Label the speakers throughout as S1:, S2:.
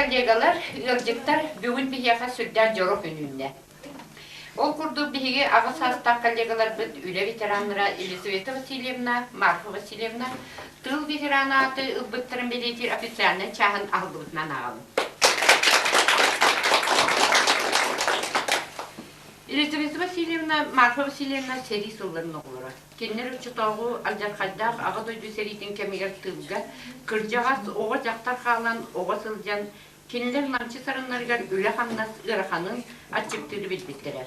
S1: Коллегалар, ыалдьыттар, бүгүн биһиэхэ сүрдээх дьоро күн үүннэ. Ол курдук биһиги аҕа саастаах коллегаларбыт үлэ ветераннара Елизавета Васильевна, Марфа Васильевна тыыл ветерана ааты ылбыттарын бэлиэтиир официальнай чааһын аһыллыбытынан ааҕабын. Елизавета Васильевна, Марфа Васильевна сэрии сылларын оҕолоро. Кинилэр оччотооҕу алдьархайдаах Аҕа дойду сэриитин кэмигэр тыылга кырдьаҕас оҕо-дьахтар хаалан оҕо сылдьан кинилэр намчы сарыннарыгар үлэ-хамнас ыараханын, аччыктыыры билбиттэрэ.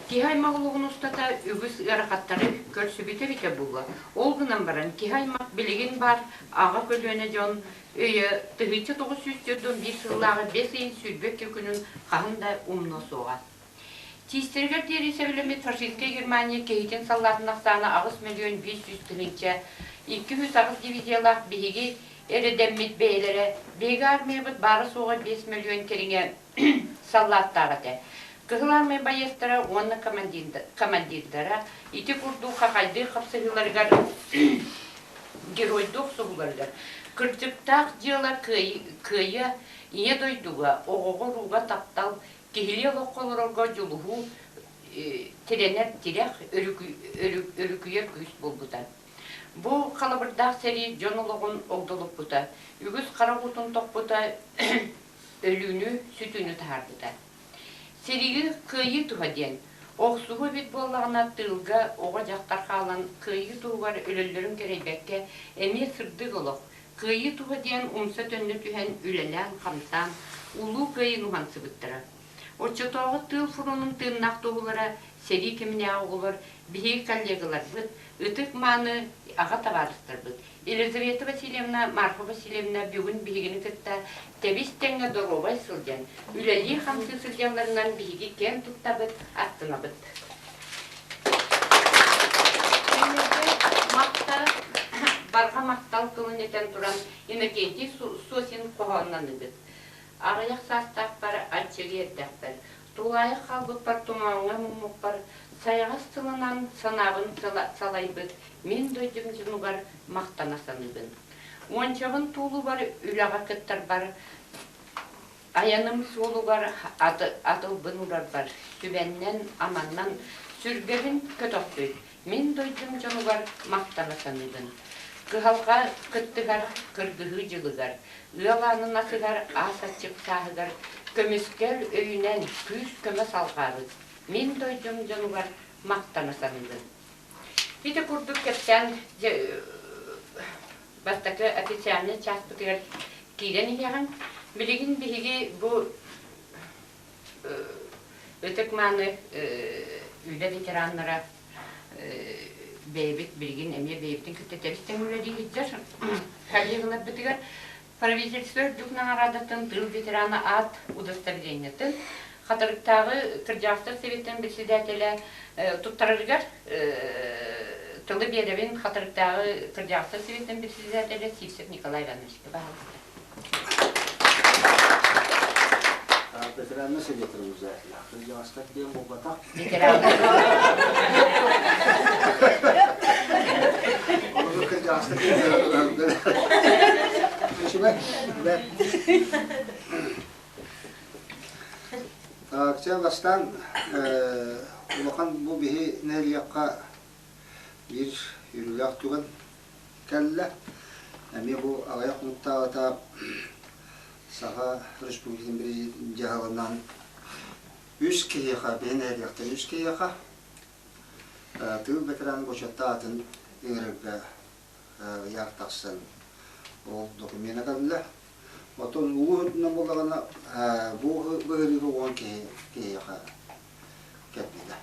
S1: Киһи аймах олоҕун устата үгүс ыарахаттары көрсүбүтэ эбитэ буолуо. Ол гынан баран киһи аймах билигин баар аҕа көлүөнэ дьон өйө 1941 сыллааҕы бэс ыйын 22 күнүн хаһан да умнуо суоҕа. Тиистэригэр диэри сэбилэммит фашистскай Германия киһитин саллаатын ахсаана 8 500 000 208 дивизиялаах биһиги эрэдэммит бэйэлэрэ биһиги армиябыт баара-суоҕа 5 мөлүйүөн кэриҥэ саллааттаах этэ. Кыһыл Армия байыастара уонна командирдара ити курдук хахайдыы хапсыһыыларыгар геройдуу охсуһууларыгар кырдьыктаах дьыала кыайыа Ийэ дойдуга, оҕоҕо-урууга таптал Киһилии олоххо олорорго дьулуһуу тирэнэр тирэх, өрүкүйэр күүс буолбута. Бу халабырдаах сэрии дьон олоҕун огдолуппута, үгүс хара уутун тохпута, өлүүнү, сүтүүнү таһаарбыта. Сэриигэ кыайыы туһа диэн, охсуһуу эбит буоллаҕына тыылга оҕо-дьахтар хаалан кыайыы туһугар өлөллөрүн кэрэйбэккэ эмиэ сырдык олох, Кыайыы туһа диэн умса-төннө түһэн үлэлээн-хамсаан Улуу Кыайыыны уһансыбыттара. Оччотооҕу тыыл фронун тыыннаах туоһулара сэрии кэминээҕи оҕолор, биһиги коллегаларбыт, ытык-мааны аҕа табаарыстарбыт Елизавета Васильевна, Марфа Васильевна бүгүн биһигини кытта тэбис-тэҥҥэ доруобай сылдьан, үлэлии-хамсыы сылдьалларынан биһиги киэн туттабыт, астынабыт. Барҕа махтал тылын этэн туран Иннокентий Сосин хоһоонноныгыт. Аҕыйах саастаахпар аччыгый эрдэхпэр, тулаайах хаалбыппар тумааҥҥа муммуппар, сайаҕас тылынан санаабын салайбыт мин дойдум дьонугар махтана саныыбын. Уончабын туулубар үлэҕэ кыттарбар Айаным суолугар атылбын урарбар, сүбэннэн-аманнан сүргэбин көтөхпүт, мин дойдум дьонугар махтана саныыбын. Кыһалҕа кыттыгар, кыргыһыы дьылыгар, ыал аанын асыгар аас аччык сааһыгар көмүскэл өйүнэн күүс-көмө салҕаабыт мин дойдум дьонугар махтана саныыбын. Ити курдук кэпсээн бастакы официальнай чааспытыгар киирэн иһиэҕиҥ. Билигин биһиги бу ытык-мааны үлэ ветераннара бэйэбит билигин эмиэ бэйэбитин кытта тэбис-тэҥ үлэлии сылдьар коллегаларбытыгар Правительство үрдүк наҕараадатын тыыл ветерана аат удостоверениетын Хатырыктааҕы кырдьаҕастар сэбиэттэрин председателэ туттарарыгар тылы биэрэбин Хатырыктааҕы кырдьаҕастар сэбиэттэрин председателэ Сивцев Николай Ивановичка баһылыкта.
S2: Ветераннар сэбиэттэрин обязательно. Кырдьаҕастар диэн буолбатах.
S1: Ветераннар.
S2: Оны кырдьаҕастар диэн Үчүгэй. Так, чэ бастаан улахан бу биһи нэһилиэккэ биир үөрүүлээх түгэн кэллэ. Эмиэ бу аҕыйах хонуктааҕыта Саха Республикатын президент дьаһалынан үс киһиэхэ, биһи нэһилиэктэн үс киһиэхэ тыыл ветеран бочуоттаах аатын ыҥырарга ыйаах тахсан ол докумена кэллэ. Оттон улуу үрдүнэн буоллаҕына бу быһыылыыга 10 киһи киһиэхэ кэлбитэ.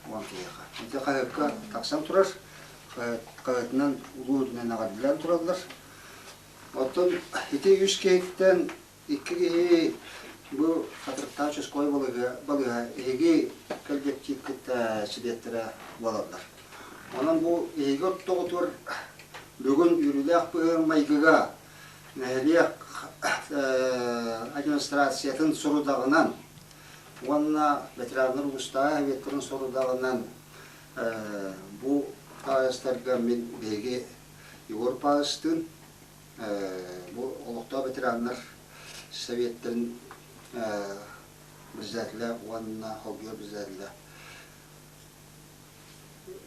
S2: 10 киһиэхэ. Ити хаһыакка тахсан турар. Хаһыатынан улуу үрдүнэн эҕэрдэлээн тураллар. Оттон ити үс киһиттэн икки киһи бу Хатырыктаах участковай балыыһа эһиги кэлгэттииккит чилиэттэрэ буолаллар. Онон бу эһиги ортоҕутугар бүгүн үөрүүлээх быһыы-майгыга нэһилиэк администрациятын сорудаҕынан уонна ветераннар улуустааҕы советтарын сорудаҕынан бу хаһаайыстарга мин биһиги Егор Павловичтыын бу олохтоох ветераннар Советтарын председателэ уонна холбуйар председателэ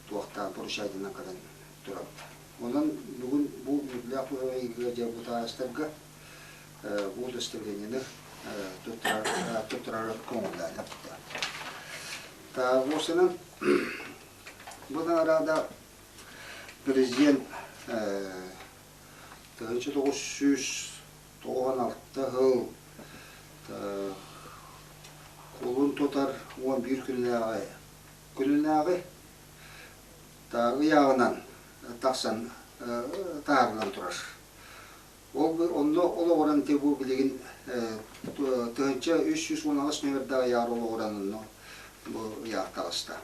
S2: туохтаан поручайданан кэлэн турабыт. Онон бүгүн бу үбүлээх туһаайыыга дьэ бу таастарга бу удостоверениены туттарар көҥүллээтэ. Уопсайынан бу наҕараада президент 1996 сыл кулун тутар 11 күннээҕи күнүнээҕи ыйааҕынан тахсан таһаарыллан турар. Ол онно олоҕуран ити бу билигин 1318 нүөмэрдээх ыйааҕар олоҕуран онно бу ыйаах таҕыста.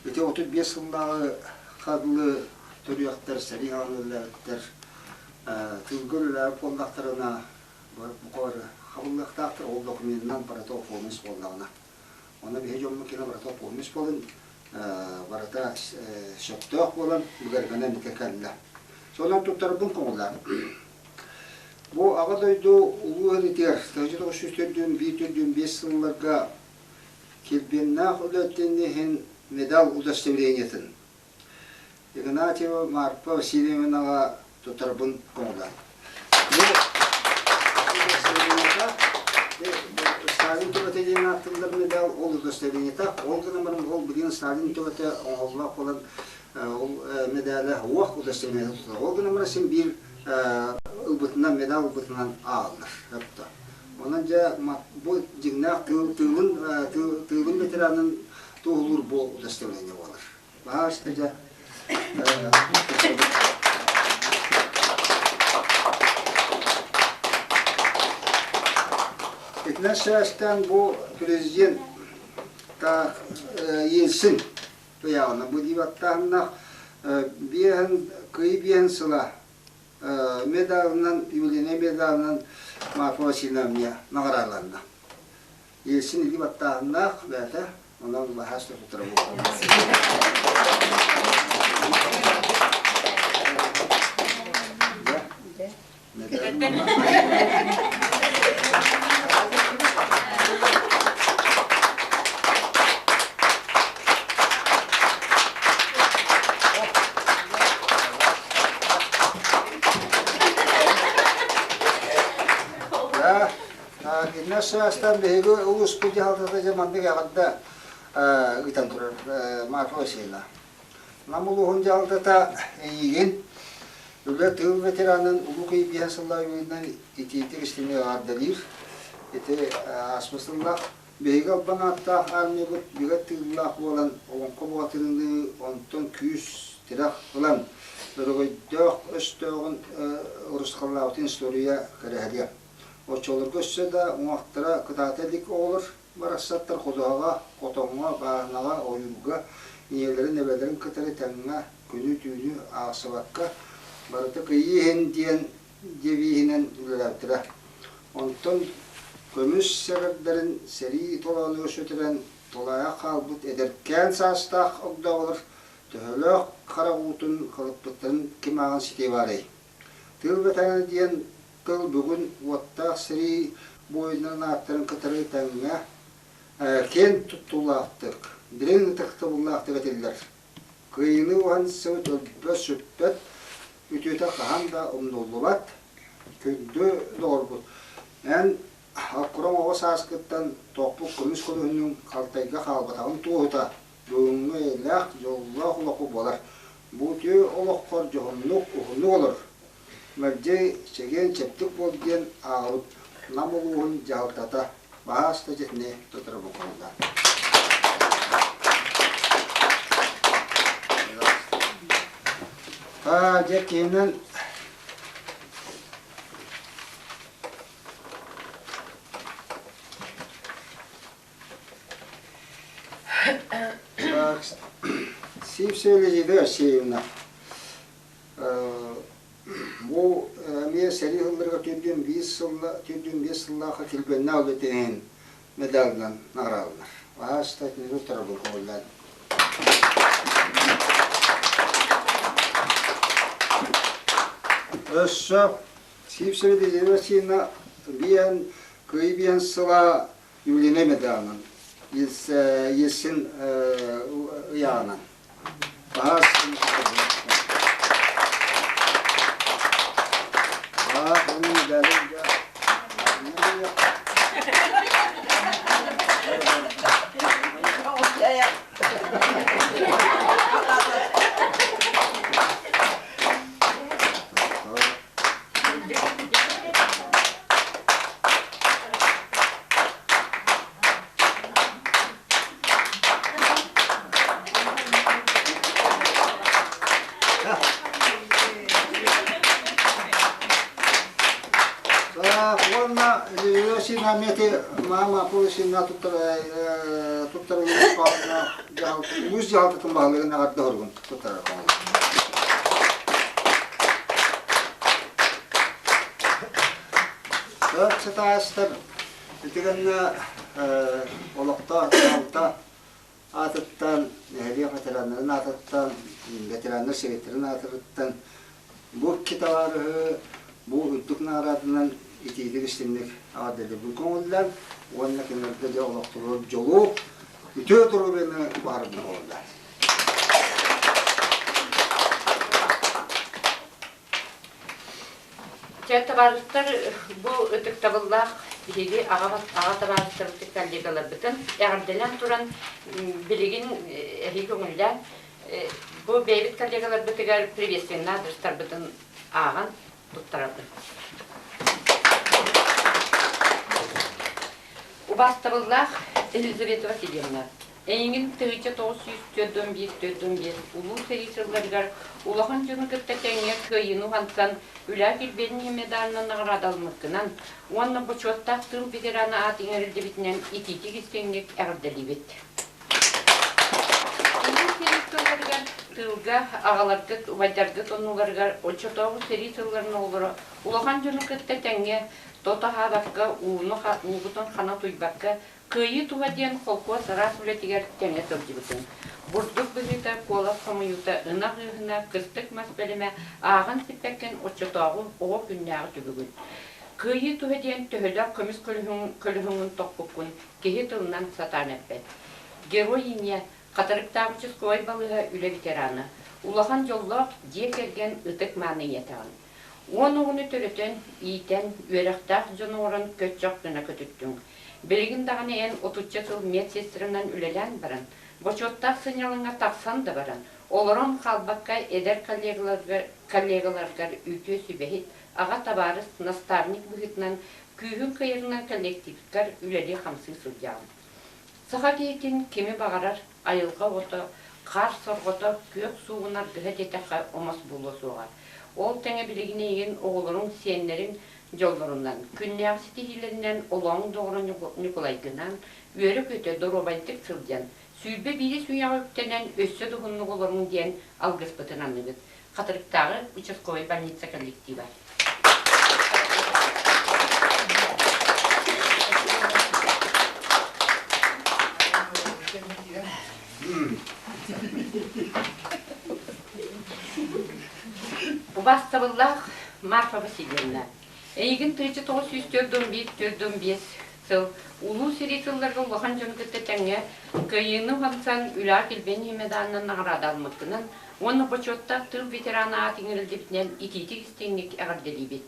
S2: Ити 35 сыллааҕы хадылы төрүөхтэр, сэрии хаҕын үлэлээбиттэр тыылга үлэлээбит буоллахтарына бука бары хабыллыахтаахтар, ол докуменынан барыта оформить буоллаҕына. Онно биһи дьоммут кини барыта оформить буолан, барыта сөптөөх буолан, быгарганан ити кэллэ. Сонон туттарбын көҥүллээн. Бу Аҕа дойду Улуу Эһэтигэр 1904-1 сылларга килбиэннээх үлэтин иһин медал удостоверениетын Игнатьева Марфа Васильевнаҕа тутарбын көҥүлээн. Бу удостоверениета Сталин төбөтө диэн ааттыыллар медал, ол удостоверениета, ол гынан баран ол билигин Сталин төбөтө оҥоһуллаах буолан ол медалэ уох удостоверениета тутар. Ол гынан баран син биир ылбытынан, медал ылбытынан ааҕыллар. Онон дьэ бу дьиҥнээх тыылын тыылын ветеранын туоһулуур бу удостоверение буолар. Баһаалыста дьэ Итинэн сээстээн бу президент таах Ельцин ыйааҕына бу дии баттааһыннаах биэһин кыйы биэһин сыла медалынан юбилейнай медалынан Марфа Васильевна наҕарааланна. Ельцин илии баттааһыннаах бэйэтэ, онон баһаас да тутара буолла. Иннэ саастан биһиги улууспут дьаһалтата дьэ маннык эҕэрдэ ыытан турар Марфа Васильевна. Нам улууһун дьаһалтата эйигин үлэ тыыл ветеранын Улуу Кыайыы биэһин сыллаах үбүлүөйүнэн итиитик истиҥник эҕэрдэлиир. Ити ааспыт сыллаах биһиги албан ааттаах армиябыт бигэ тыыллаах буолан олоҥхо бухатырыныы онтон күүс тирэх ылан өрөгөйдөөх өстөөҕүн урусхаллаабытын история кэрэһэлиэ. Оччолорго өссө да уҥуохтара кытаата илик оҕолор барахсаттар ходуһаҕа, хотоҥҥо, бааһынаҕа, ойуурга ийэлэрин, эбэлэрин кытары тэҥҥэ күнү-түүнү аахсыбакка барыта кыайыы иһин диэн девиһинэн үлэлээбиттэрэ. Онтон көмүс сэбэрдэрин сэрии толоонугар сүтэрэн тулаайах хаалбыт эдэркээн саастаах огдооболор төһөлөөх хара уутун халыппыттарын ким ааҕан ситиэ баарай? Тыыл бэтэрээнэ диэн тыл бүгүн уоттаах сэрии буойуннарын ааттарын кытары тэҥҥэ киэн туттуулаахтык, дириҥ ытыктабыллаахтык этиллэр. Кыайыыны уһансыбыт өлбөт-сүппэт үтүөтэ хаһан да умнуллубат, күндү доҕорбут. Эн оккураҥ оҕо сааскыттан тохпут көмүс көлөһүнүҥ халтайга хаалбатаҕын туоһута бүгүҥҥү эйэлээх, дьоллоох олоххо буолар. Бу үтүө олоххор дьоһуннук, уһуннук олор. Мэлдьи чэгиэн-чэбдик буол диэн ааҕабыт Нам улууһун дьаһалтата баһаас да дьэтини тутара букулла. Дьэ киһинэн Сивцева Лизида Алексеевна Бу эмиэ сэрии сылларыгар 45 сыллаахха килбиэннээх үлэтин иһин медалынан наҕарааланар. Ааста кинини туттарарбын көҥүллээн. Өссө Сивцева Лидия Васильевна Биэн кыайыы биэн сыла юбилейнай медалынан, Ессин ыйааҕынан. Баһаас Уонна Синамети маама полисина туттарыллыбыт улуус дьаһалтатын баһылыгын эҕэрдэ хоругун туттарар Сатаастар итигэннэ олохтоох дьаһалта аатыттан, нэһилиэк ветераннарын аатыттан, ветераннар сэбиэттэрин аатыттан бу икки табаарыһы бу үрдүк наҕараадынан итиитик истиҥник эҕэрдэлиирбин көҥүллээн уонна кинилэргэ дьэ олохторугар дьолу, үтүө доруобуйаны баҕарабын көҥүллээн.
S1: Чэ, табаарыстар, бу ытыктабыллаах биһиги аҕа аҕа табаарыстарбыт коллегаларбытын эҕэрдэлээн туран билигин эһиги көҥүллээн бу бэйэбит коллегаларбытыгар приветственный адрестарбытын ааҕан туттарабын. Убаастабыллаах Елизавета Васильевна, Эйигин 1941-45 Улуу сэрии сылларыгар улахан дьону кытта тэҥҥэ кыайыыны уһансан, Үлэ килбиэнин медалынан наҕараадаламмыккынан уонна бочуоттаах тыыл ветерана аат иҥэриллибитинэн итиитик истиҥник эҕэрдэлиибит. Улуу сэрии сылларыгар тыылга аҕаларгыт, убайдаргыт оннуларыгар оччотооҕу сэрии сылларын оҕолоро улахан дьону кытта тэҥҥэ тото аһаабакка, ууну уугутун хана утуйбакка Кыайыы туһа диэн холкуос араас үлэтигэр тэҥэ сылдьыбытым. Бурдук быһыыта, куолас хомуйуута, ынах ыыһына, кыстык мас бэлэмэ ааҕан сиппэккин оччотооҕу оҕо күннээҕи түбүгүн. Кыайыы туһа диэн төһөлөөх көмүс көлөһүҥҥүн тохпуккун киһи тылынан сатаан эппэт. Герой ийэ, Хатырыктаах участковай балыыһа үлэ ветерана, улахан дьоллоох дьиэ кэргэн ытык-мааны ийэтэҕин. Уон оҕону төрөтөн, иитэн, үөрэхтээх дьон оҥорон көччөх гына көтүттүҥ. Билигин даҕаны эн отучча сыл медсестранан үлэлээн баран, бочуоттаах сынньалаҥҥа тахсан да баран, олорон хаалбакка эдэр коллегаларгар үтүө сүбэһит, аҕа табаарыс, наставник быһыытынан күүһүҥ кыайарынан коллективкар үлэлии-хамсыы сылдьаҕын. Саха киһитин кими баҕарар айылҕа оҕото, хаар сорҕото, күөх суугун аргыһа диэтэххэ омос буолуо суоҕа. Ол тэҥэ билигин эйигин оҕолоруҥ, сиэннэриҥ дьоллорунан, күннээҕи ситиһиилэринэн олоҕуҥ доҕоро Ньукулайгынаан үөрэ-көтө доруобайдык сылдьан, 21 үйэҕэ үктэнэн өссө да уһуннук олоруҥ диэн алгыспытын аныыбыт. Хатырыктааҕы участковай больница коллектива. Убаастабыллаах Марфа Васильевна, эйигин 1941-45 сыл Улуу сэрии сылларга улахан дьону кытта тэҥҥэ Кыайыыны уһансан үлэҕэ килбиэн медалынан наҕараадалмыккынан уонна бочуоттаах тыыл ветерана аат иҥэриллибитинэн итиитик истиҥник эҕэрдэлиибит.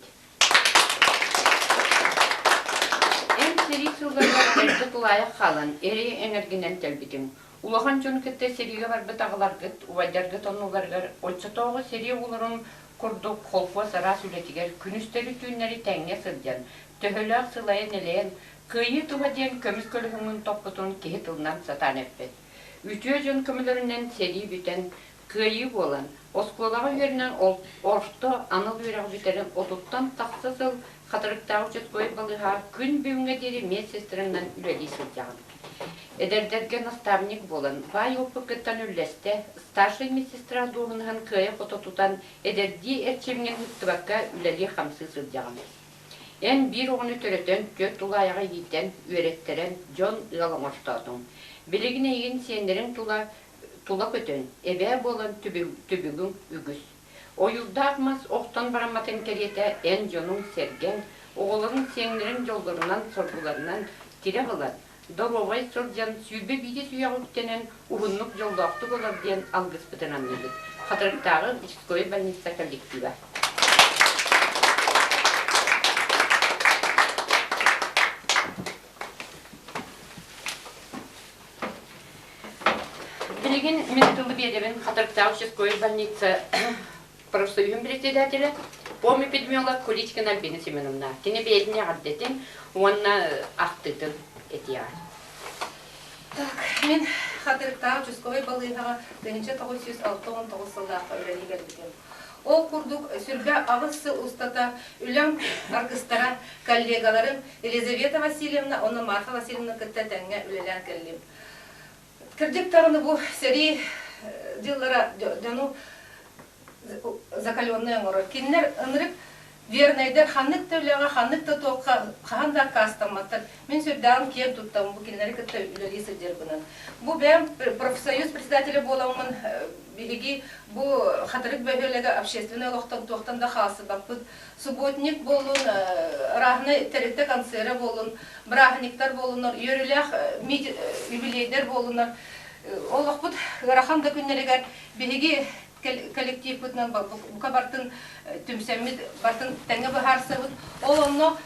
S1: Эн сэрии сылларыгар эрдэ тулаайах хаалан, эрэй эҥэргинэн кэлбитиҥ. Улахан дьону кытта сэриигэ барбыт аҕаларгыт, убайдаргыт оннуларыгар оччотооҕу сэрии оҕолорун курдук холкуос араас үлэтигэр күнүстэри-түүннэри тэҥҥэ сылдьан, төһөлөөх сылайан-элэйэн, кыайыы туһа диэн көмүс көлөһүҥҥүн тохпутун киһи тылынан сатаан эппэт. Үтүө дьон көмөлөрүнэн сэрии бүтэн, кыайыы буолан, оскуолаҕа үөрэнэн орто анал үөрэҕи бүтэрэн отуттан тахса сыл Хатырыктааҕы участковай балыыһа күн бүгүҥҥэ диэри медсестранан үлэлии сылдьаҕын. Эдэрдэргэ наставник буолан, баай опыккыттан үллэстэ, старшай медсестра дуоһунаһын кыайа-хото тутан, эдэрдии эрчимҥин ыһыктыбакка үлэлии-хамсыы сылдьаҕын. Эн биир оҕону төрөтөн, түөрт тулаайаҕы иитэн, үөрэттэрэн, дьон ыал оҥортоотуҥ. Билигин эйигин сиэннэриҥ тула тула көтөн, эбээ буолан түбүгүҥ үгүс. Ойуурдаах мас охтон барамматын кэриэтэ эн дьонуҥ-сэргэҥ, Оҕолорун, сиэннэрин дьоллорунан, соргуларынан тирэх ылан, доруобай сылдьан, 21 үйэҕэ үктэнэн, уһуннук дьоллоохтук олор диэн алгыспытын аныыбыт. Хатырыктааҕы участковай больница коллектива. Билигин мин тылы биэрэбин Хатырыктааҕы участковай больница профсоюһун председателэ, пом-эпидемиолог Куличкина Альбина Семеновна. Кини бэйэтин эҕэрдэтин уонна ахтыытын этиэҕэ.
S3: Так, мин Хатырыктаах участковай балыыһаҕа 1969 сыллаахха үлэлии кэлбитим. Ол курдук сүргэ аҕыс сыл устата үлэм аргыстара, коллегаларым Елизавета Васильевна уонна Марфа Васильевна кытта тэҥҥэ үлэлээн кэллим. Кырдьык даҕаны бу сэрии дьыллара дьону закаленнай оҥорор. Кинилэр ынырык вернайдар ханнык да үлэҕэ, ханнык да туохха хаһан да аккаастамматтар. Мин сүрдээҕин киэн туттабын бу кинилэри кытта үлэлии сылдьарбынан. Бу бэйэм профсоюз председателэ буоламмын биһиги бу Хатырык бөһүөлэгэ общественнай олохтон туохтан да хаалсыбаппыт. Субботник буоллун, ырааһынай тэрилтэ концера буоллун, бырааһынньыктар буоллуннар, үөрүүлээх юбилейдэр буоллуннар, олохпут ыарахан да күннэригэр биһиги коллективпытынан бука бартын түмсэммит, бартын тэҥҥэ быһаарсабыт. Ол онно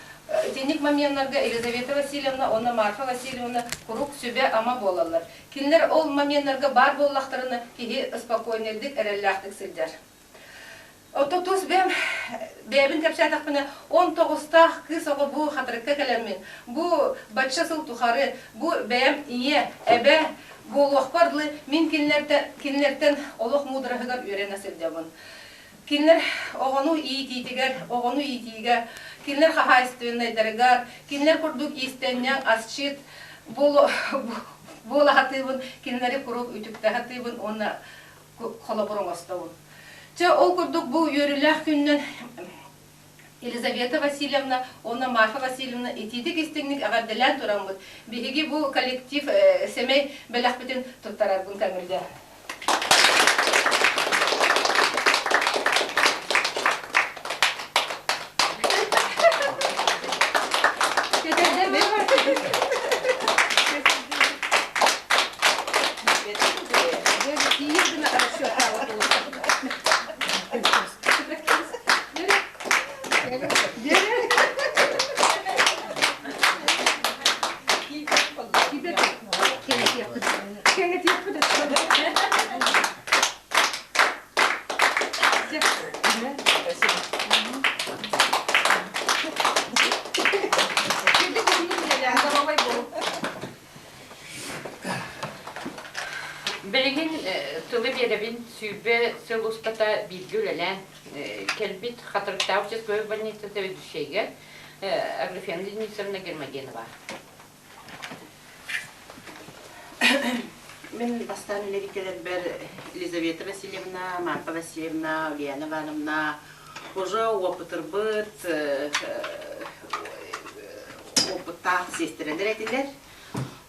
S3: итинник моменнарга Елизавета Васильевна уонна Марфа Васильевна куруук сүбэ-ама буолаллар. Кинилэр ол моменнарга баар буоллахтарына киһи спокойнайдык, эрэллээхтик сылдьар. Ото тус бэйэм бэйэбин кэпсээтэхпинэ, 19-таах кыыс оҕо бу Хатырыкка кэлэммин, бу бачча сыл тухары, бу бэйэм ийэ, эбэ буолуохпар дылы мин кинилэртэн, кинилэртэн олох муудараһыгар үөрэнэ сылдьабын. Кинилэр оҕону иитиитигэр, оҕону иитиигэ, кинилэр хаһаайыстыбаннайдарыгар, кинилэр курдук иистэнньэҥ, асчыт буола сатыыбын, кинилэри куруук үтүктэ сатыыбын уонна холобур оҥостобун. Чэ, ол курдук бу үөрүүлээх күнүнэн Елизавета Васильевна уонна Марфа Васильевна итиитик истиҥник эҕэрдэлээн тураммыт, биһиги бу коллектив сэмэй бэлэхпитин туттарарбын көҥүллээ.
S1: Билигин тылы биэрэбин 20 сыл устата бииргэ үлэлээн кэлбит Хатырыктаах участковай больница заведующайыгар Аграфена Денисовна Гермогенова.
S4: Мин бастаан үлэлии кэлэрбэр Елизавета Васильевна, Марфа Васильевна, Ульяна Ивановна уже опытырбыт, опыттаах сиэстэрэлэр этилэр.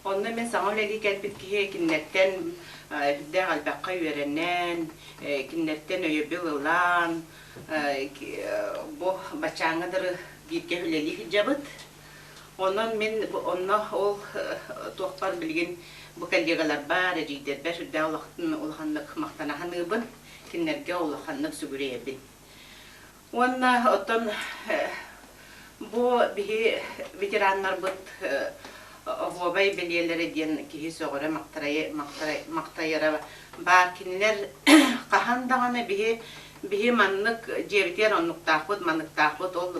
S4: Онно мин саҥа үлэлии кэлбит киһи кинилэртэн үрдээх элбэххэ үөрэнэн, кинилэртэн өйөбүл ылан, бу баччааҥҥа дылы бииргэ үлэлии сылдьабыт. Онон мин онно ол туохпар билигин бу коллегаларбар, эдьиийдэрбэр сүрдээх улаханнык махтана саныыбын, кинилэргэ улаханнык сүгүрүйэбин. Уонна оттон бу биһи ветераннарбыт оһуобай бэлиэлэрэ диэн киһи сөҕөрө махтайара баар. Кинилэр хаһан даҕаны биһи биһи маннык дьиэбитигэр оннуктаахпыт, манныктаахпыт ол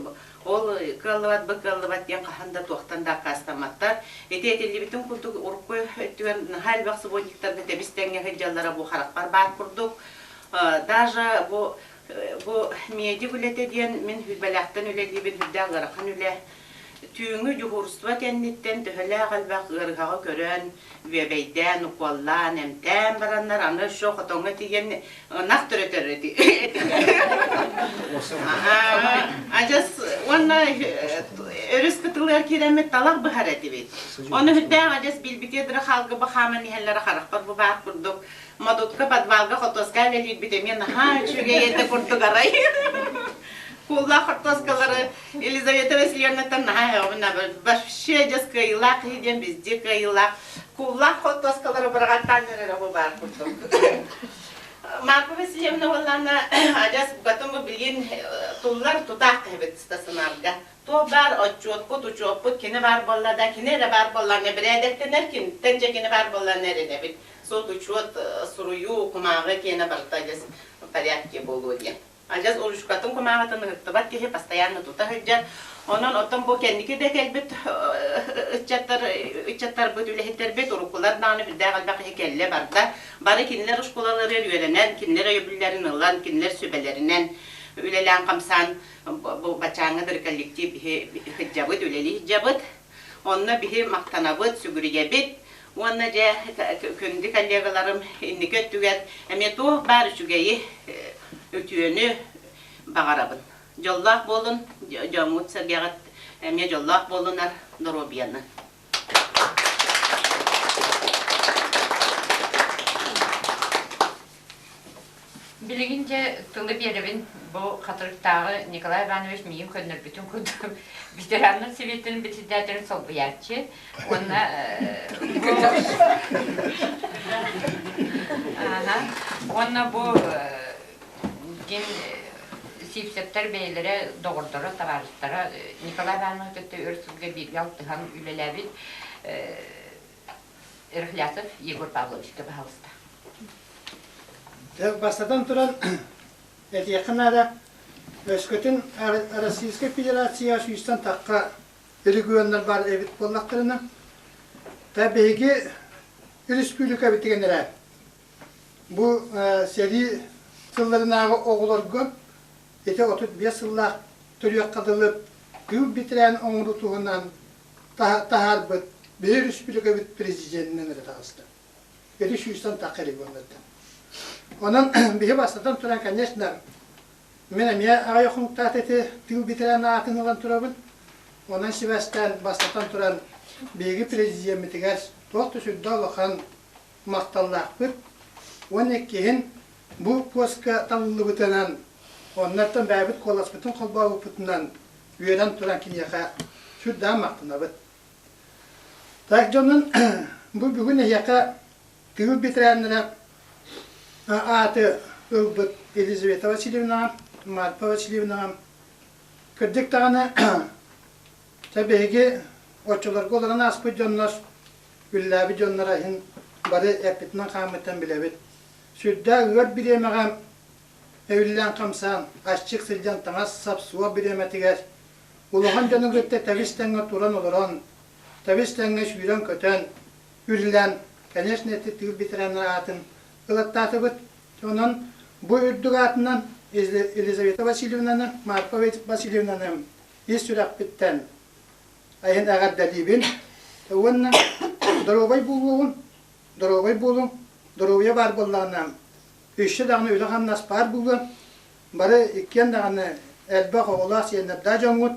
S4: ол кыаллыбат, бу кыаллыбат диэн хаһан да туохтан да аккаастамматтар. Ити этиллибитин курдук урукку өттүгэр наһаа элбэх субботниктарга тэбис тэҥҥэ сылдьаллара бу харахпар баар курдук. Даже бу Бу медик үлэтэ диэн мин Хүлбэлээхтэн үлэлиибин, үрдээх ыарахан үлэ. Түүҥҥү дьуһуурство кэнниттэн төһөлөөх элбэх ыарыһаҕы көрөн, үөбэйдээн, укуоллаан, эмтээн бараннар аны еще хотоҥҥо тиийэн ынах төрөтөр этилэр. Адьас уонна өрүс кытылыгар киирэммит талах быһар этибит. Ону үрдээх адьас билбитиэ дыры хаалга бахааман иһэллэрэ харахпар бу баар курдук Модутка подвалга хотуоска үлэлиирбит эмиэ наһаа үчүгэй этэ курдук арай. Кууллаах хортуоскалары Елизавета Васильевнаттан наһаа һөҕөбүн вообще дьас кыайыылаах киһи диэн везде кыайыылаах. Кууллаах хортуоскалары быраҕаттаан эрэр оҕо баар курдук. Марфа Васильевна буоллаана адьас букатын бу билигин туллар тутаах киһибит стационарга. Туох баар отчуотпут, учуоппут кини баар буолла да, кини эрэ баар буоллаҕына бэрээдэктэнэр, киниттэн дьэ кини баар буоллаҕына эрэнэбит. Суот-учуот, суруйуу, кумааҕы киэнэ барыта адьас порядке буолуо диэн. Адьас ручкатын кумааҕытын ыһыктыбат киһи постоянно тута сылдьар. Онон оттон бу кэнники да кэлбит ыччаттар, ыччаттарбыт, үлэһиттэрбит, уруккулар даҕаны үрдээх элбэх киһи кэллэ барда. Бары кинилэр оскуолаларыгар үөрэнэн, кинилэр өйөбүллэрин ылан, кинилэр сүбэлэринэн үлэлээн-хамсаан бу бачааҥҥа дыры коллектив биһи сылдьабыт, үлэлии сылдьабыт. Онно биһи махтанабыт, сүгүрүйэбит. Уонна дьэ күндү коллегаларым инники өттүгэр эмиэ туох баар үчүгэйи, үтүөнү баҕарабын. Дьоллоох буолун, дьоҥҥут-сэргэҕит эмиэ дьоллоох буолунар доруобуйаны.
S1: Билигин дьэ тылы биэрэбин бу Хатырыктааҕы Николай Иванович миигин көннөрбүтүн курдук ветераннар сэбиэттэрин председателин солбуйааччы уонна уонна бу ким Сивцевтэр бэйэлэрэ доҕордоро, табаарыстара Николай Иванович кытта өр сылга бииргэ алтыһан үлэлээбит Рахлясов Егор Павловичка пожалуйста.
S5: Бастатан туран, этиэххэ наада, өскөтүн Российскай Федерация сүүстэн тахха регионнар баар эбит буоллахтарына, та биһиги республикабытыгар эрэ бу сэрии сылларынааҕы оҕолорго ити 35 сыллаах төрүөххэ дылы тыыл бэтэрээн оҥоруу туһунан таһаарбыт биһи республикабыт президенинэн эрэ таҕыста. Ити сүүстэн тахха регионнартан. Онон биһи бастатан туран, конечно, мин эмиэ аҕай хонуктаат ити тыыл бэтэрээн аатын ылан турабын. Онон сибээстээн бастатан туран биһиги президеммитигэр туох да сүрдээх улахан махталлаахпыт. Уонна иккиһин бу поска талыллыбытынан, оннортон бэйэбит куоласпытын холбообуппутунан үөрэн туран киниэхэ сүрдээх махтанабыт. Так дьонун бу бүгүн эһиэхэ тыыл бэтэрээннэрэ ааты ылбыт Елизавета Васильевнаҕа, Марфа Васильевнаҕа кырдьык даҕаны чэ биһиги оччолорго олорон ааспыт дьоннор, үллээбит дьоннор иһин бары эппитинэн-хааммытынан билэбит. Сүрдээх ыар бириэмэҕэ Өйүллээн-хамсаан, аччык сылдьан таҥас-сап суох бириэмэтигэр улахан дьону кытта тэбис-тэҥҥэ туран-олорон, тэбис-тэҥҥэ сүүрэн-көтөн, үллэн, конечно, ити тыыл ветераннар аатын ылаттаатыбыт. Онон бу үрдүк аатынан Елизавета Васильевнаны, Марфа Васильевнаны ис сүрэхпиттэн айан эҕэрдэлиибин уонна доруобай буолуоҕун, доруобай буолуҥ, доруобуйа баар буоллаҕына Өссө даҕаны үлэ-хамнас баар буолуо. Бары иккиэн даҕаны элбэх оҕолоох сиэннэрдээх дьоҥҥут,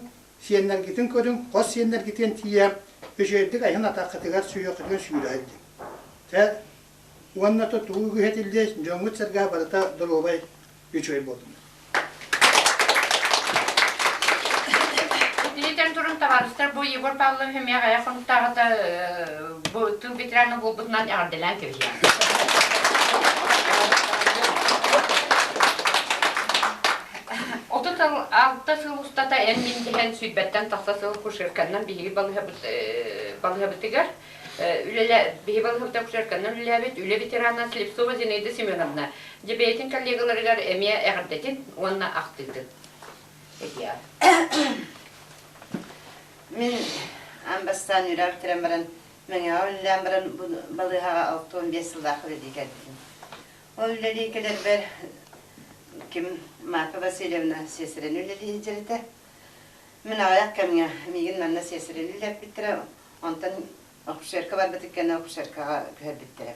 S5: сиэннэргитин көрүҥ, хос сиэннэргитин тиийэ үчүгэйдик айан атаххытыгар сүһүөххүтүгэр сүүрэ сылдьыҥ. Чэ, уонна то тугу үгүһэтиллиэй, дьоҥҥут-сэргэҕэ барыта доруобай, үчүгэй буоллуннар.
S1: Итинитэн туран табаарыстар бу Егор Павлович эмиэ аҕыйах хонуктааҕыта бу тыыл ветерана буолбутунан эҕэрдэлээн кэбиһиэм. 36 сыл устата эн мин дэһэн сүүрбэттэн тахса сыл кушерканнан биһиги балыһабытыгар үлэлэ биһи балыһабыта кушерканнан үлэлээбит үлэ ветерана Слепцова Зинаида Семеновна дьэ бэйэтин коллегаларыгар эмиэ эҕэрдэтин уонна ахтыытын этиэҕэ.
S6: Мин аан бастаан үөрэх бүтэрэн баран Мэҥэҕэ үлэлээн баран бу балыыһаҕа 65 сыллаах үлэлии кэлбитим. Ол үлэлии кэлэрбэр ким Марфа Васильевна сиэстирэни үлэлии сылдьар этэ. Мин аҕыйах кэмҥэ миигин манна сиэстирэни үлэлэппиттэрэ, онтон акушерка барбытын кэннэ акушеркаҕа көһөрбүттэрэ.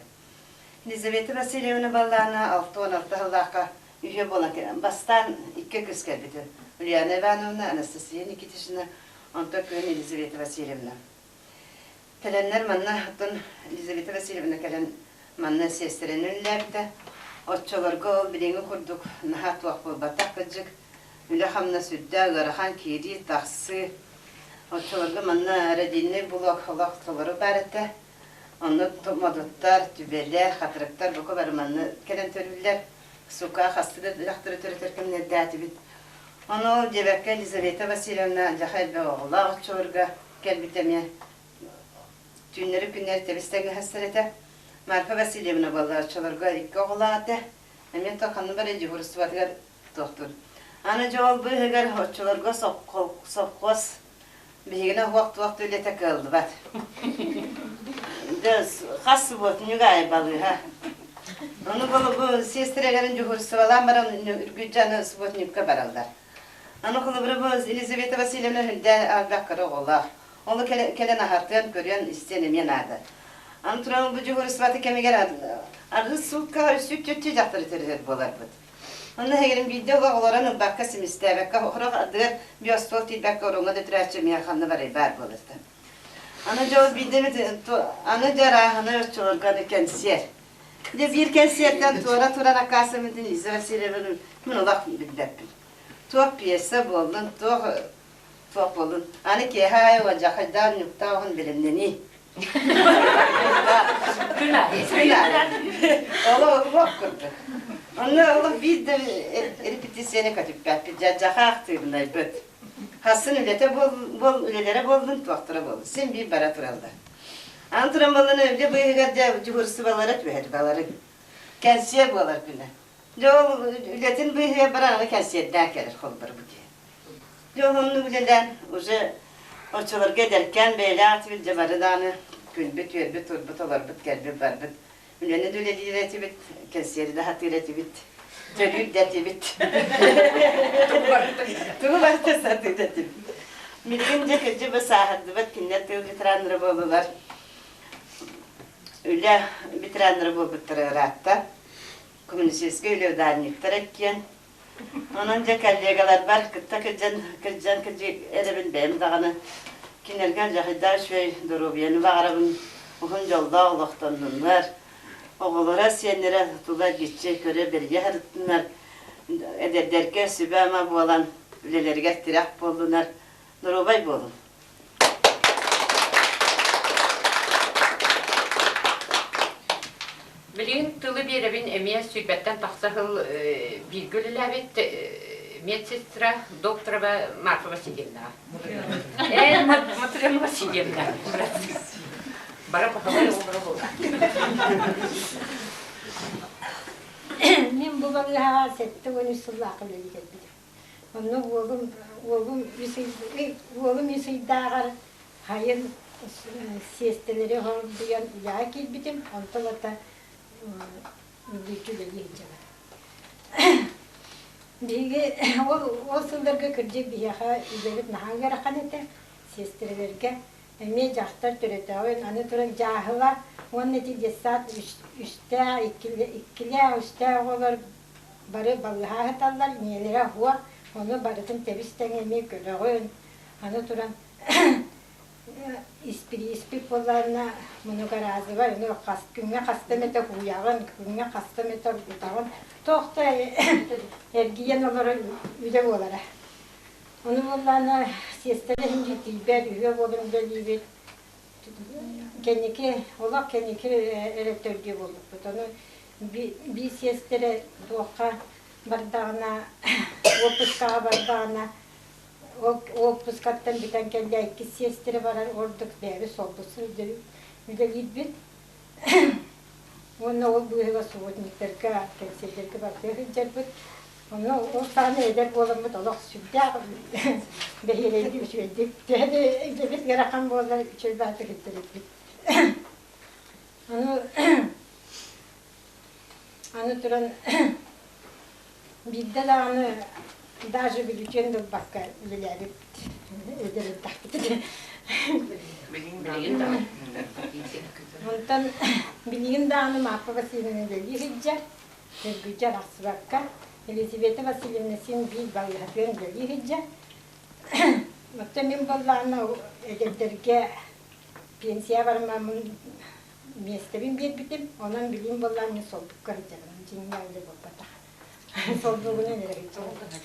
S6: Елизавета Васильевна баллаана 66 сыллаахха үһүө буолан кэлэн, бастаан икки кыыс кэлбитэ. Ульяна Ивановна, Анастасия Никитична, онтон күһүн Елизавета Васильевна. Кэлэннэр манна оттон Елизавета Васильевна кэлэн манна сиэстэрэнэн үлэлээбитэ. Оччолорго ол билиҥҥи курдук наһаа туох буолбатах кырдьык. Үлэ-хамнас үрдээх ыарахан киирии-тахсыы. Оччолорго манна родильнай блок олох толору баар этэ. Онно модуттар, түбэлэр, хатырыктар бука бары манна кэлэн төрүүллэр. Сука хасты да дьахтары төрөтөр кэмнэрдээтибит. Ону ол диэбэккэ Елизавета Васильевна дьаха элбэх оҕолоох оччолорго кэлбитэ эмиэ түүннэри-күннэри тэбис-тэҥҥэһэстэр этэ. Марфа Васильевна буолла оччолорго икки оҕолоох этэ. Эмиэ то ханна бары дежурствотыгар туохтуур. Аны дьэ ол быыһыгар оччолорго совхоз биһигини уһуох-туох да үлэтэ кыаллыбат. Дьэ хас субуотунньук аайы балыыһа. Ону бу сиэстэрэлэрин дьуһуурустубалаан баран үргүдьэ аны субуотунньукка бараллар. Аны холобура бу Елизавета Васильевна үрдээн элбэх кыра оҕолоох. Ону кэлэн аһатыан, көрүөн, истиэн эмиэ наада. Аны туран бу дьуһуурустубатын кэмигэр аргыс сууккаҕа үс үт дьахтары төрөтөр буоларбыт. Онно эһигирин биирдэ олох олорон ылбакка, симистээбэккэ, сорох ардыгар биостуол тиийбэккэ ороҥҥо да түрээччи эмиэ ханна барай баар буолар да. Аны дьэ ол биирдэ эмит аны дьэ арааһынай оччолорго аны кэнсиэр. Дьэ биир кэнсиэртэн туора туран аккаасаммытын Лиза Васильевна мин олох билбэппин. Туох пьеса буоллун, туох туох буоллун. Аны киэһэ аайы уодьахайдаан ньуктаах оһон бэлэмнэнии.
S1: Күн аайы.
S6: Күн аайы. Олох олох курдук. Онно олох биир да репетицияны көтүппэппит. Дьадьаха ахтыыбынайбыт. Хассын үлэтэ буол, үлэлэрэ буоллун, туохтара буоллун. Син биир бара тураллар. Аны туран буоллун үлэ быыһыгар дьэ дьуһуурсубалара түһэр балары. Кэнсиэр буолар күнэ. Дьэ ол үлэтин быыһыгар баран аны кэнсиэрдээн кэлэр холбор бу киһи. Дьэ ол оннук үлэлээн уже оччолорго эдэркээн бэйэлээх этибит дьэ бары даҕаны күлбүт-үөрбүт, турбут, олорбут, кэлбит-барбыт. Үлэни да үлэлиир этибит, кэнсиэри да сатыыр этибит, төлүүр да этибит. Тугу барыта сатыыр этибит. Билигин дьэ кырдьык бу сааһырдыбыт, кинилэр тыыл ветераннара буоллулар. Үлэ ветераннара буолбуттара ыраатта. Коммунистическай үлэ ударниктара иккиэн. Онон дьэ коллегаларбар кытта кырдьан кырдьан кырдьык эрэбин бэйэм даҕаны кинилэргэ дьахайдаах үчүгэй доруобуйаны баҕарабын, уһун дьоллоох олохтоннуннар, оҕолоро, сиэннэрэ тула эргиччи көрө бэрийэ сырыттыннар, эдэрдэргэ сүбэ-ама буолан үлэлэригэр тирэх буоллунар, доруобай буолун.
S1: Билигин тылы биэрэбин эмиэ сүүрбэттэн тахса сыл бииргэ үлэлээбит медсестра докторова Марфа Васильевна. Э, Матрена Васильевна. Бара пахалай оҕолоро буолла.
S7: Мин бу балыыһаҕа 73 сыллаах үлэлии кэлбитим. Онно уолум уолум үс ый уолум үс ыйдааҕар хайын сиэстэлэри хордуйан үлэҕэ киирбитим, онтон ата үргүччү үлэлии сылдьабын. Биһиги ол ол сылларга кырдьык биһиэхэ үлэбит наһаа ыарахан этэ, сиэстэрэлэргэ эмиэ дьахтар төрөтөҕүн, аны туран дьааһыла уонна ити детсад үстээх, иккилээх, үстээх оҕолор бары балыһа аһыталлар, ийэлэрэ уһуох, ону барытын тэбис-тэҥ эмиэ көрөҕүн. Аны туран испирииспит буоллаҕына многоразовай, ону хас күҥҥэ хаста эмэтэ һууйаҕын, күҥҥэ хаста эмэтэ оргутаҕын. Туох да эргийэн олорор үлэ буолара. Ону буоллаҕына сиэстэрэ иһин тиийбэт, үһүө буолан үлэлиибит. Кэнники, олох кэнники эрэ төрдүө буолбуппут. Ону биир сиэстэрэ туохха бардаҕына, уоппускаҕа бардаҕына, уоппускаттан бүтэн кэллэ иккис сиэстэрэ барар ордук бэйэбит солбук сылдьар үлэлиирбит. Уонна ол быыһыгар субботниктарга, кэнсиэрдэргэ барытыгар сылдьарбыт. Онно ол саҕана эдэр буоламмыт олох сүрдээх бэһиэлэйдик, үчүгэйдик, төһө да үлэбит ыарахан буоллар үчүгэй баҕайытык сылдьар Аны аны туран биирдэ даҕаны даже бүлүтүөн да ылбакка үлэлээбит эдэр эрдэхпитинэ.
S1: Билигин даҕаны.
S7: Онтон билигин даҕаны Марфа Васильевна үлэлии сылдьар, Үргүччү арахсыбакка, Елизавета Васильевна син биир балыыһатыгар үлэлии сылдьар. Оттон мин буоллаҕына эдэрдэргэ пенсия барыммын миэстэбин биэрбитим, онон билигин буоллаҕына мин солбукка сылдьабын, дьиҥнээх үлэ буолбатах. Солбугунан эрэ сылдьабын.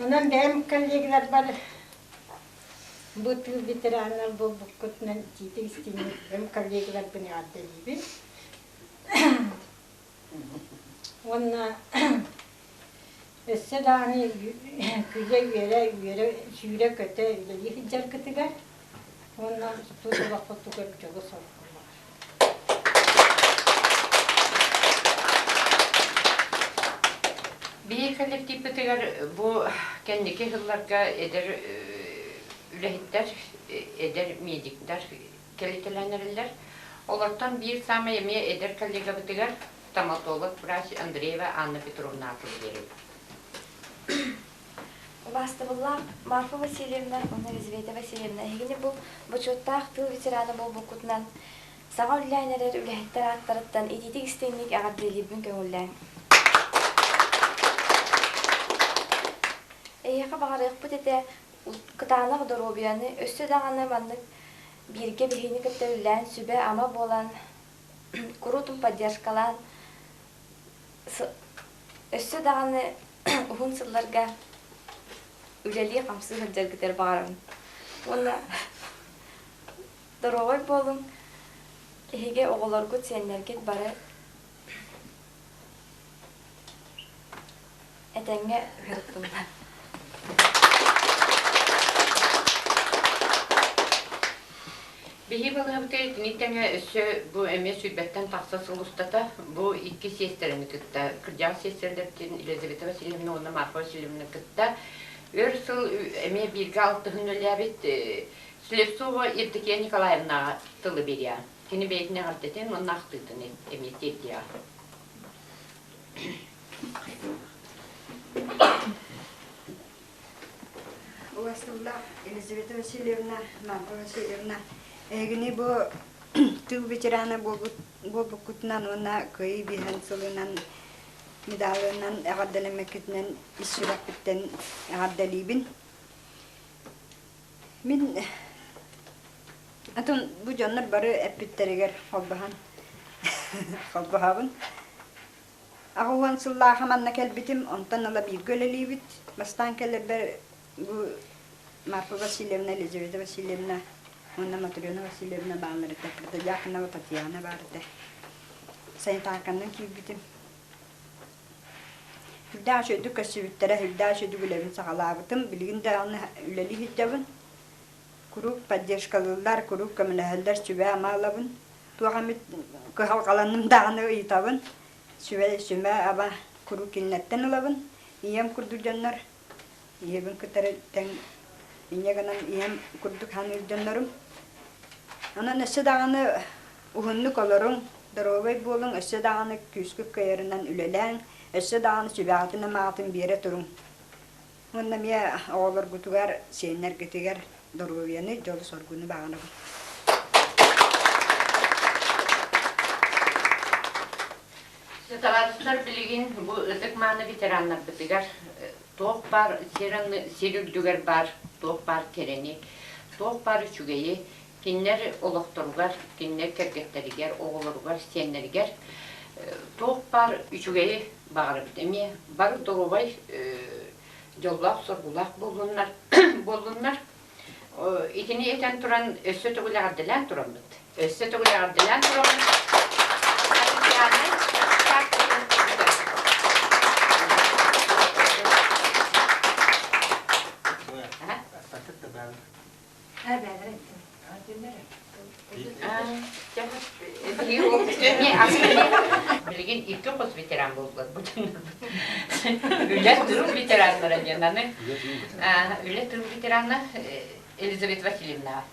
S7: Онон бэйэм коллегаларбар бу тыыл ветераннар буолбуккутунан итиитик истиҥник бэйэм коллегаларбын эҕэрдэлиибин. Уонна өссө даҕаны күлэ-үөрэ, үөрэ, сүүрэ-көтө үлэлии сылдьаргытыгар уонна тус олоххутугар дьолу-соргу
S1: Биһиги коллективпытыгар бу кэнники сылларга эдэр үлэһиттэр, эдэр медиктэр кэлитэлээн эрэллэр. Олортон биир саамай эмиэ эдэр коллегабытыгар стоматолог врач Андреева Анна Петровна аатын биэрэбит.
S8: Убаастабыллаах Марфа Васильевна уонна Елизавета Васильевна, эһигини бу бочуоттаах тыыл ветерана буолбуккутунан саҥа үлэлээн эрэр үлэһиттэр ааттарыттан итиитик истиҥник эҕэрдэлиирбин көҥүллээҥ. Эһиэхэ баҕарыахпыт этэ кытаанах доруобуйаны, өссө даҕаны маннык бииргэ биһигини кытта үлэлээн сүбэ-ама буолан, куруутун поддержкалаан Өссө даҕаны уһун сылларга үлэлии-хамсыы сылдьаргытыгар баҕарабын. Уонна доруобай буолуҥ, эһиги оҕолоргут, сиэннэргит бары этэҥҥэ ыһырыттыннар.
S1: Биһиги балыыһабытыгар итини тэҥэ өссө бу эмиэ сүүрбэттэн тахса сыл устата бу икки сиэстэрэни кытта, кырдьаҕас сиэстэрэлэртэн Елизавета Васильевна уонна Марфа Васильевна кытта өр сыл эмиэ бииргэ алтыһан үлэлээбит Слепцова Евдокия Николаевнаҕа тылы биэриэҕэ. Кини бэйэтин эҕэрдэтин уонна ахтыытын эмиэ тиэрдиэҕэ.
S9: Убастыллаах Елизавета Васильевна, Марфа Васильевна, эһигини бу тыыл ветерана буолбуккутунан уонна Кыайыы биһэн сылынан медалынан эҕэрдэлэммиккитинэн ис сүрэхпиттэн эҕэрдэлиибин. Мин атын бу дьоннор бары эппиттэригэр холбоһон холбоһобун. 80 сыллааҕы манна кэлбитим, онтон ыла бииргэ үлэлиибит. Бастаан кэлэрбэр бу Марфа Васильевна, Елизавета Васильевна уонна Матрена Васильевна бааллар этэ, Протодьяконова Татьяна баар этэ. Санитарканан киирбитим. Сүрдээх үчүгэйдик көрсүбүттэрэ, сүрдээх үчүгэйдик үлэбин саҕалаабытым. Билигин даҕаны үлэлии сылдьабын. Куруук поддержкалыыллар, куруук көмөлөһөллөр, сүбэ-ама ылабын. Туох эмит кыһалҕаланным даҕаны ыйытабын, сүбэ, сүмэ-аба куруук кинилэртэн ылабын. Ийэм курдук дьоннор, ийэбин кытары тэҥ инньэ гынан ийэм курдук саныыр дьоннорум. Онон өссө даҕаны уһуннук олоруҥ, доруобай буолуҥ, өссө даҕаны күүскүт кыайарынан үлэлээҥ, өссө даҕаны сүбэҕитин-амаҕытын биэрэ туруҥ. Уонна эмиэ оҕолоргутугар, сиэннэргитигэр доруобуйаны, дьолу-соргуну баҕарабын.
S1: Табаарыстар билигин бу ытык-мааны ветераннарбытыгар туох баар сир, сир үрдүгэр баар туох баар кэрэни, туох баар үчүгэйи кинилэр олохторугар, кинилэр кэргэттэригэр, оҕолоругар, сиэннэригэр туох баар үчүгэйи баҕарабыт. Эмиэ бары доруобай, дьоллоох-соргулаах буоллуннар, буоллуннар. Итини этэн туран өссө төгүл эҕэрдэлээн тураммыт. Өссө төгүл эҕэрдэлээн тураммыт. Официальнай Билигин икки хос ветеран буоллар бу Үлэ тыыл ветераннара диэн аны үлэ тыыл ветерана Елизавета Васильевна.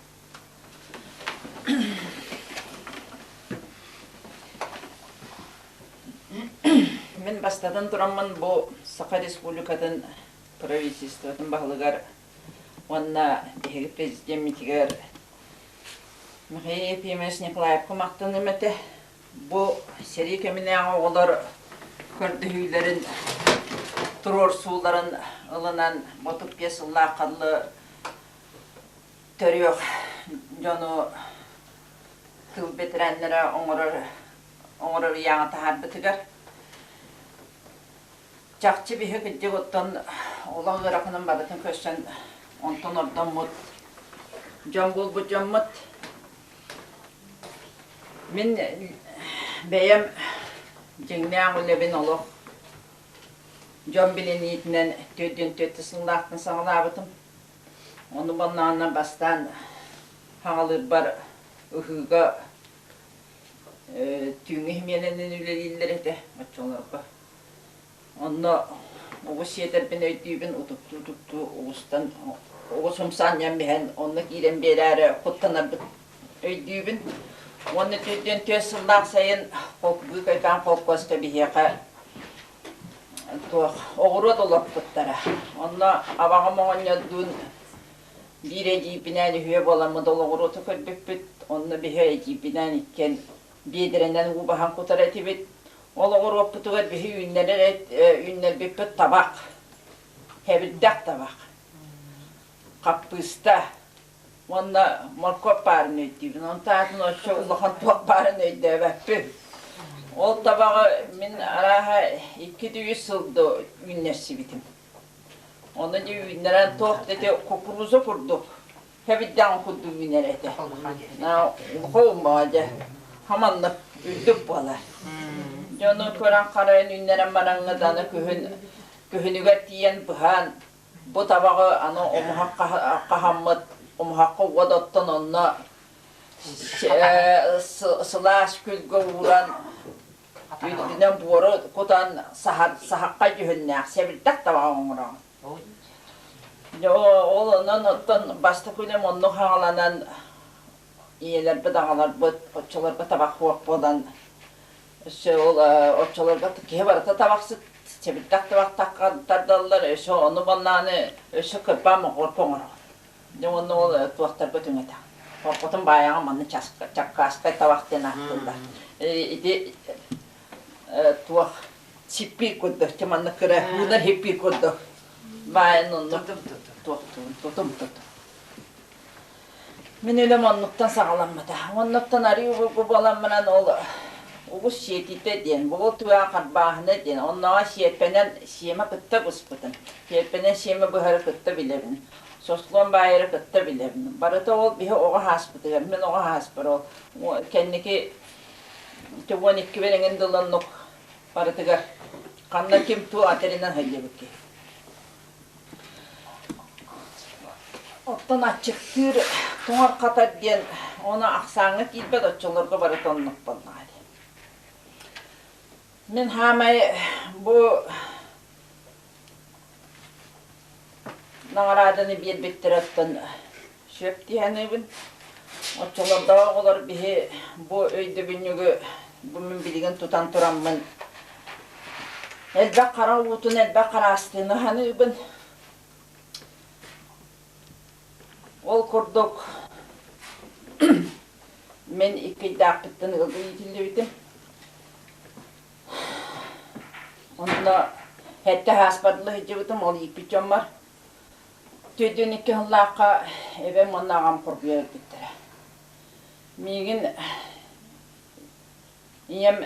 S10: Мин бастатан тураммын бу Саха Республикатын правительствотын баһылыгар Уонна биһиги президеммитигэр Михаил Ефимович Николаевка махтаным этэ. Бу сэрии кэминээҕи оҕолор көрдөһүүлэрин, туруорсууларын ылынан 35 сыллаах ханлы төрүөх дьону тыл бэтэрээннэрэ оҥорор оҥорор ыйааҕы таһаарбытыгар. Чахчы биһи кырдьык оттон олох ыараханын барытын көрсөн онтон ордоммут дьон буолбут дьоммут. Мин бэйэм дьиҥнээх үлэбин олох дьон билиниитинэн 44 сыллаахтан саҕалаабытым. Ону баннаанна бастаан хаҥалыырбар ыһыыга түүҥҥү симиэнэнэн үлэлииллэр этэ оччолорго. Онно оҕус сиэтэрбин өйдүүбүн, утуктуу-утуктуу оҕустан оҕус умсаанньан биһэн онно киирэн биэрээри куттанарбыт өйдүүбүн. Уонна төрдүөн түөрт сыллаах сайын быыкайкаан холкуоска биһиэхэ туох оҕуруот олорпуттара. Онно абаҕам оҕонньордуун биир эдьиийбинээн үһүө буоламмыт ол оҕуруоту көрбүппүт. Онно биһи эдьиийбинээн иккиэн биэдэрэнэн уу баһан кутар этибит. Ол оҕуруоппутугар биһи үүннэрэр үүннэрбиппит табах, хэбирдэх табах, хаппыыста уонна моркуоп баарын өйдүүбүн. Онтон атын оччо улахан туох баарын өйдөөбөппүн. Ол табаҕы мин арааһа 2-3 сыл үүннэрсибитим. Ону дьэ үүннэрэн туох да ити кукуруза курдук Хэбиддэҕин курдук үүнэр этэ. Улахан дьэ хаманнык үрдүк буолар. Дьону көрөн харайан үүннэрэн бараҥҥыт аны күһүн күһүнүгэр тиийэн быһан бу табаҕы аны омуһах хаһаммыт омуһахха уот оттон онно сылаас күлгэ ууран үрдүнэн буору кутан саһахха дьүһүннээх сэбирдэх табаҕы оҥороҕун. Ол онон оттон бастакы үлэм оннук хааланан ийэлэрбит, аҕаларбыт оччолорго табах суох буолан өссө ол оччолорго киһи барыта табахсыт сэбирдэх табахтахха тардаллар өссө ону баннааны өссө кырбаа моҕорку оҥороҕун. Дьэ уонна ол туохтарга түҥэтэх. Хорҕотун баайаҕа манна чаккааскай табах диэн ааттыыллар. Ити туох сиппиир курдук, чэ маннык кыра уунар хиппиир курдук баайын оннук туохтуун тутум тутум. Мин үлэм оннуктан саҕаламмыта. Оннуктан арыы обургу буолан баран ол угус сиэтитэ диэн, бугул түгэҕэ харбааһына диэн, оннооҕо сиэрпэнэн сиэмэ кытта быспытым. Сиэрпэнэн сиэмэ быһары кытта билэбин. Сослуон баайары кытта билэбин. Барыта ол биһи оҕо ааспытыгар, мин оҕо ааспар ол кэнники 12 эҥин дыл оннук барытыгар ханна ким туу атырынан сылдьыбыт киһи. Оттон аччыктыыр тоҥор хатар диэн ону ахсааҥҥа киирбэт оччолорго барыта оннук буоллаҕа дии. Мин хаамай бу наҕарааданы биэрбиттэрэ оттон сөп дии саныыбын. Оччолордоох оҕолор биһи бу өйдөбүнньүгү бу мин билигин тутан тураммын элбэх хара уутун, элбэх хараастыыны саныыбын. Ол курдук мин иккийдаахпыттан ыалга иитиллибитим. Онно сэттэ сааспар дылы сылдьыбытым, ол ииппит дьоммор. 42 сыллаахха эбэм уонна аҕам хоргуйа өлбүттэрэ. Миигин ийэм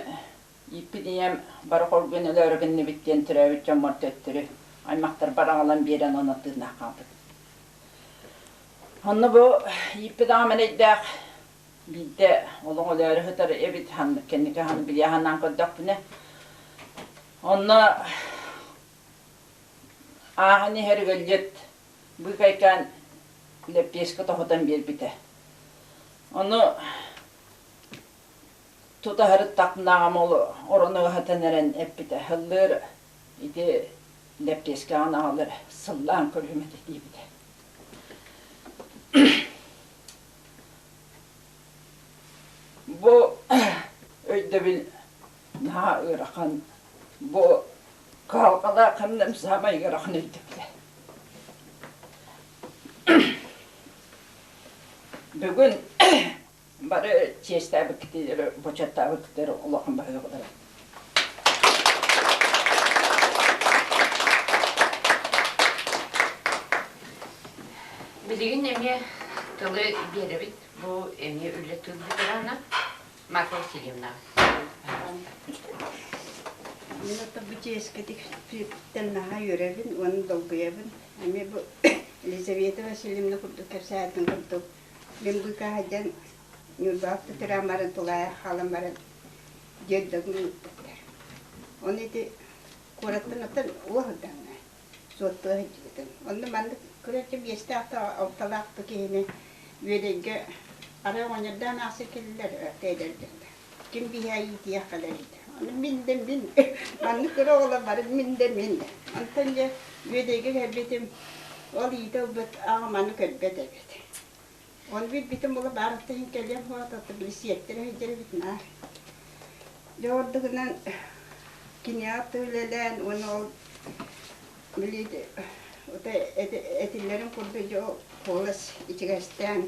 S10: ииппит ийэм бары хоргуйан өлөөрү гынныбыт диэн төрөөбүт дьоммор төттөрү аймахтарбар аҕалан биэрэн уонна тыыннаах хаалбыт. Онно бу ииппит аҕам эрэйдээх биирдэ олох өлөөрү сытар эбит кэнники хаһан билиэ санаан көрдөхпүнэ онно ааһан иһэр ыалдьыт быыкайкаан лэппиэскэ тоһутан биэрбитэ ону тута сырыттахпына ол орону ыһатан эрэн эппитэ һыллыыр ити лэппиэскэҕин аҕалар сыллаан көрүөм этэ диэбитэ Бу өйдөбүл наһаа ыарахан. Бу кыһалҕалаах кэмнэм саамай ыарахан өйдөбүлэ. Бүгүн бары чиэстээбиккитигэр, бочуоттаабыккытыгар улахан баһыыбалара.
S1: Билигин эмиэ тылы биэрэбит. Бу эмиэ үлэ тыл ветерана Марфа Васильевна.
S9: Мин оттон бу чиэскэ тиксибиттэн наһаа үөрэбин уонна долгуйабын. Эмиэ бу Елизавета Васильевна курдук кэпсээтин курдук мин быыкаа сылдьан Ньурбаҕа төрөөн баран тулаайах хаалан баран детдомҥа ыыппыттар. Ону ити куораттан оттон уоһурдаҥҥа суоттуо сылдьыбытым. Онно маннык көрөөччү биэстээх да алталаах да киһини Үөдэйгэ арай оҕонньордоон аахсар кэллилэр эдэр дьон да. Ким биһиэхэ иитиэх кэлэрий да. Ону мин да мин маннык кыра оҕолор бары мин да мин да. Онтон дьэ Үөдэйгэ кэлбитим ол иитэ ылбыт аҕам аны көрбөт эбит. Ол билбитим була баарыттан иһин кэлиэм суоҕа да били сиэттэрэ сылдьар эбит наар. Дьэ ордугунан киниэхэ үлэлээн уонна ол били этиллэрин курдук дьэ ол куолас ичигэстээн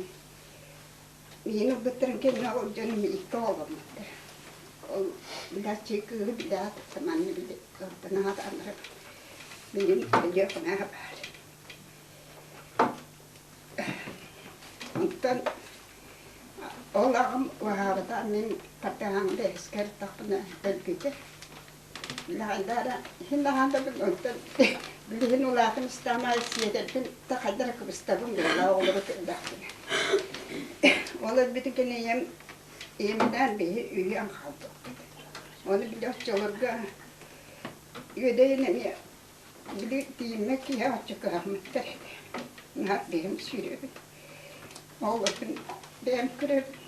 S9: миин ылбыттарын кэннэ ол дьонум икки оҕоломмуттар. Ол билээччи кыыһы билээт манна били ортонаат анарап билин өлүөхүмэҕэ баар. Онтон ол аҕам уһаабыта мин тардыһан бэһискэ ырыттахпына өлбүтэ. Лаайдаара иһин наһаандабын онтон билигин улаатан истэҕим аайы сиэтэрбин да хайдах эрэ кыбыстабын буолла оҕолору көрдөхпүнэ. Ол өлбүтүн кэннэ ийэм ийэминээн биһи үһүөн хаалбыппыт. Ону били оччолорго үөдэйин эмиэ Били тиийиммэт киһи оччо кыһаммыттар этэ. Наһаа бэйэм сүүрэбин. Оҕолорбун бэйэм көрөбүн.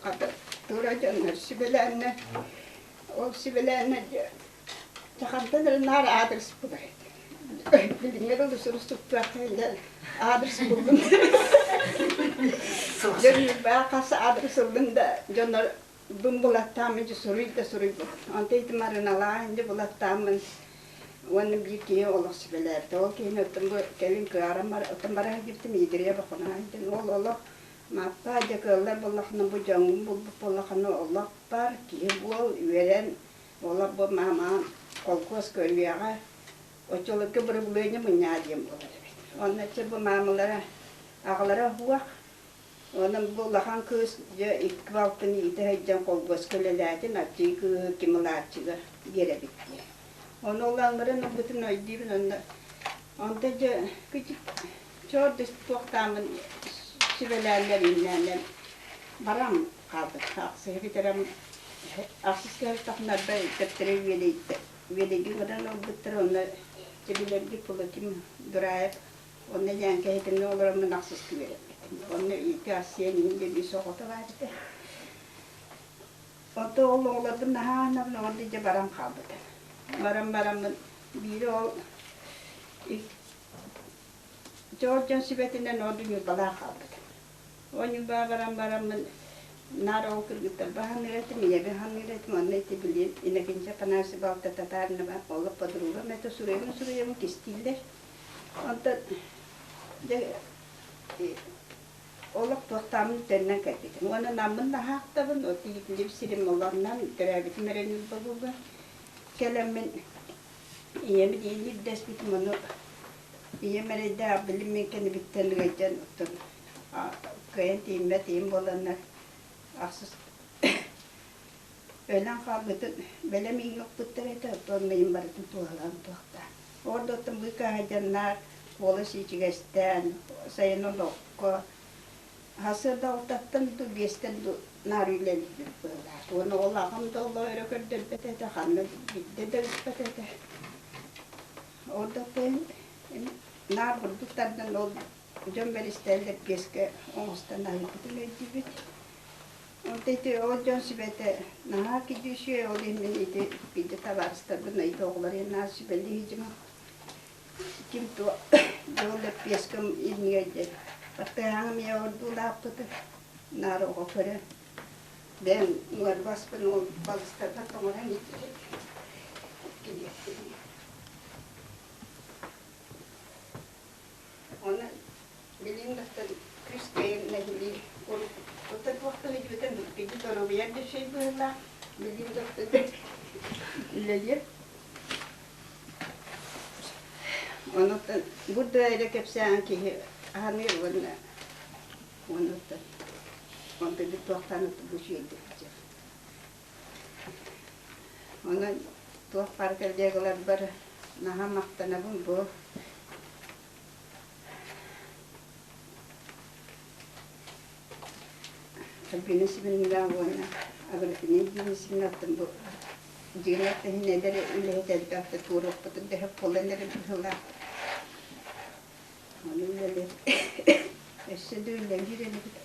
S9: Хата тура дьоннор сүбэлээннэр, ол сүбэлээннэр дьэ хантан эрэ наар аадырыс булар этэ. Билиҥҥэ дылы сурук суттуохха аадырыс буллум. Дьон хас аадырыс ыллым да дьоннор Бым булаттааммын дьэ суруй да суруйбут. Онто ити марыналаан дьэ булаттааммын уонна биир киһи олох сүбэлээбитэ. Ол киһини оттон бу кэлин кыаран бар оттон бара сылдьыбытым Идрия Бохоноон диэн. Ол олох Мааппа дьэ кыаллар буоллаххына бу дьоҥҥун булбут буоллаххына олох бар киһи буол үөрэн олох бу маамаан холкуос көрүөҕэ оччолорго бырабылыанньа мунньаа диэн буолар эбит. Онно чэ бу маамалара аҕалара уһуох Онон бу улахан кыыс дьэ икки балтын иитэ сылдьан холбуоска үлэлээтин, аччыгый кыыһы ким ылааччыга биэрэбит диэн. Ону ол аҥарын ылбытын өйдүүбүн онно онто дьэ кычык чоор да туохтааммын сүбэлээннэр ииннээннэр баран хаалбыт. Ахсыһы бүтэрэн ахсыс кэһэлтэхпинэ арбай төптөрө үөлэйдэ үөлэйгэ ыҥыран ылбыттар онно дьэ билэргит буолуо ким Дураев Онно дьээҥкэ иһитиннэ олороммун ахсыска үөрэммитим. Онно ити Арсен иһин диэн үс оҕото баар этэ. Онто ол оҕолорбун наһаа аһынабын, оҕолор дьэ баран хаалбыта. Баран бараммын биири ол дьэ ол дьон сүбэтинэн ол Ньурбалаах хаалбыта. Ол Ньурбаҕа баран бараммын наар ол кыргыттарбын саныыр этим, ийэбин саныыр этим, онно ити били Иннокентий Афанасьев балта татаарына олох подругам этэ, суруйабын суруйабын кистииллэр. Онтон дьэ олох туохтааммын төннөн кэлбитим. Уонна Наммын наһаахтабын, от иитиллибит сирим олорунан төрөөбүтүм эрэ Ньурба булга. Кэлэммин ийэм иин ирдэспитим, ону ийэм эрэйдээх билим мин кэннибиттэн ыалдьан оттон кыайан тиийиммэт ийэм буоланнар ахсыс өлөн хаалбытын бэлэм ииҥҥэ укпуттар этэ, оттон миин барытын туоһулаан туохтаан. Ордоттон быыкаһайданнар, куолас ичигэстээн, сайын олоххо сарсыарда алтаттан ду биэстэн ду наар үлэлиирбит быһыылаах. Уонна ол аҕам да олох өрө көрдөрбөт этэ, ханна биирдэ да ыыппат этэ. Ордоттон наар бурдук тардан ол дьон бэристээл лэппиэскэ оҥостон аһыырбытын өйдүүбүт. Онто ити ол дьон сүбэтэ наһаа кидүүсүө, ол иһин мин ити биирдэ табаарыстарбын ыйда оҕолор наһаа сүбэлии сылдьымам. Ким туох дьол лэппиэскэм иннигэр диэн баттыһааҥым ийэ ордуулааппыты наар оҕо көрөн бэйэм уҥарбаспын ол балыстарбар тоҥорон иитэр Оны билигин да күс кэйин нэһилиир урут туох да өйдүбэтэн киһи доруобуйар да үчүгэй быһыылаах билигин да үлэлиир. Онуттан бу да эрэ кэпсээн киһи аһаныыр уонна онуттан онтон туохтаан бу үчүгэйдик Онон.
S11: Туох баар коллегаларбар наһаа махтанабын бу Альбина Семеновна уонна Аграфена Евгеньевна оттон бу дьиҥэр иһин эдэр үлэһит элбэхтэ туоруохпутун дөһөп буолан эрэ быһыылаах. Ону үлэлиир өссө да үлэлиир инибит.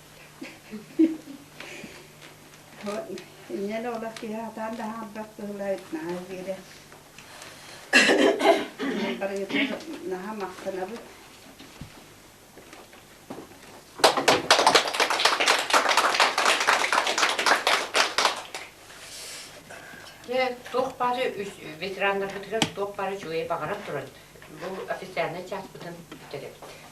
S11: Инньэ олох киһи сатаан да хаалбат быһыылаах наһаа үөрэ. Барыгытыгар наһаа махтанабыт.
S1: Дьэ, туох баары ветераннарбытыгар туох баары үчүгэйи баҕаран туран, бу официальнай чааспытын бүтэрэбит.